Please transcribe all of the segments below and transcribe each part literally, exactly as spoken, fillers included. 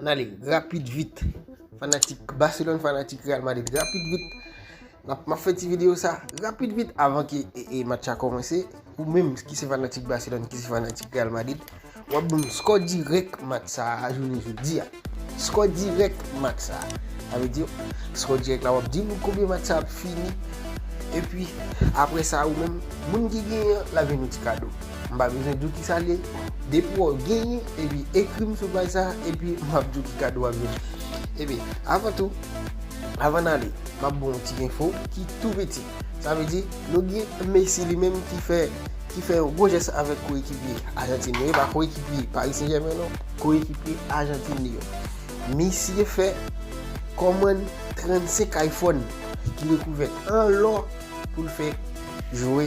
Ann ale, rapid vit. Fanatik Barcelone, fanatik Real Madrid, rapid vit. N ap, m ap fè ti videyo sa rapid vit avan ke e, e, match la kòmanse. Ou menm ki se fanatik Barcelone, ki se fanatik Real Madrid, w ap ban m skò dirèk match sa a jounen jodi a. Skò dirèk match sa a. Sa vle di, skò dirèk la, w ap di m konbyen match sa ap fini. Epi, apre sa, ou menm, moun ki genyen an, l ap jwenn yon ti kado. M pa bezwen di w kisa l ye. Depi w genyen, epi ekri m sou paj sa, epi m ap di w ki kado w ap jwenn. Epi, avan tou, avan n ale, m ap ba w yon ti enfo ki tou piti. Sa vle di, nou gen Messi li menm ki fè, ki fè yon gwo jès avèk koyekipye Ajantin li yo, e pa koyekipye Paris Saint-Germain non, koyekipye Ajantin li yo. Messi fè kòmann trannsenk iPhone ki rekouvè an lò pou l fè jwè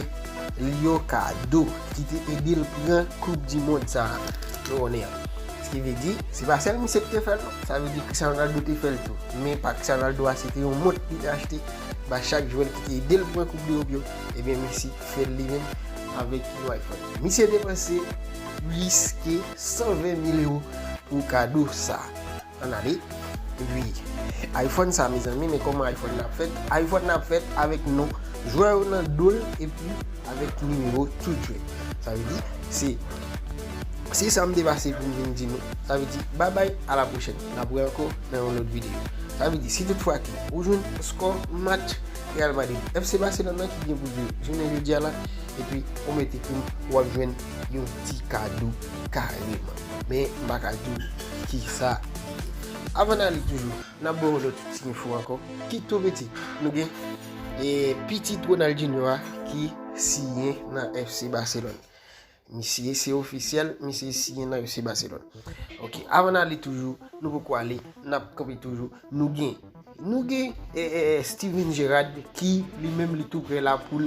li yo kado ki te ede l pran koup di mond sa a nou konnen an. Sa ki vle di, se pa sèl misye ki te fè l non. Sa vle di Cristiano Ronaldo te fè l tou. Men pa Cristiano Ronaldo a, se te yon mont li te achte ba chak jwè l ki te ede l pran koup de yo. Ebyen, Messi fè l li menm avèk yon iPhone. Misye depanse plis ke san ven mil ewo pou kado sa a. Ann ale. Epi, iPhone sa, mezanmi, men kòman iPhone nan ap fèt? iPhone nan ap fèt avèk non jwè yo nan do l epi avèk nimewo tout jwè. Sa vle di, se, se sa m te pase pou m vin di nou. Sa vle di, babay, a la pwochèn. N ap wè ankò nan yon lòt videyo. Sa vle di, si tout fwa ke ou jwenn skò match Real Madrid, F C Barcelone nan ki gen pou jwe jounen jodi a la, epi ou mete pou m, w ap jwenn yon ti kado kareman. Men m pa ka di w kisa. Avan n ale toujou, n ap ba w lòt ti enfo ankò ki tou piti. Nou gen, e, pitit Ronaldinho a ki siyen nan F C Barcelone. Misye se ofisyèl, misye siyen nan F C Barcelone. Ok, avan n ale toujou, nou poko ale, n ap kanpe toujou. Nou gen, nou gen, e, e, e, Steven Gerrard ki li menm li tou prè la pou l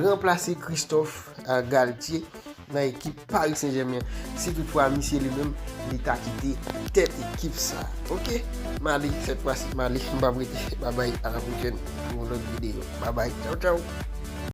ranplase Christophe, e, Galtier nan ekip Paris Saint-Germain. Si tout fwa misye li menm li ta kite tèt ekip sa. Ok, m ale, sèt fwa si m ale, m p ap rete. Babay, a la pwochèn pou yon lòt videyo. Babay, tchaw tchaw.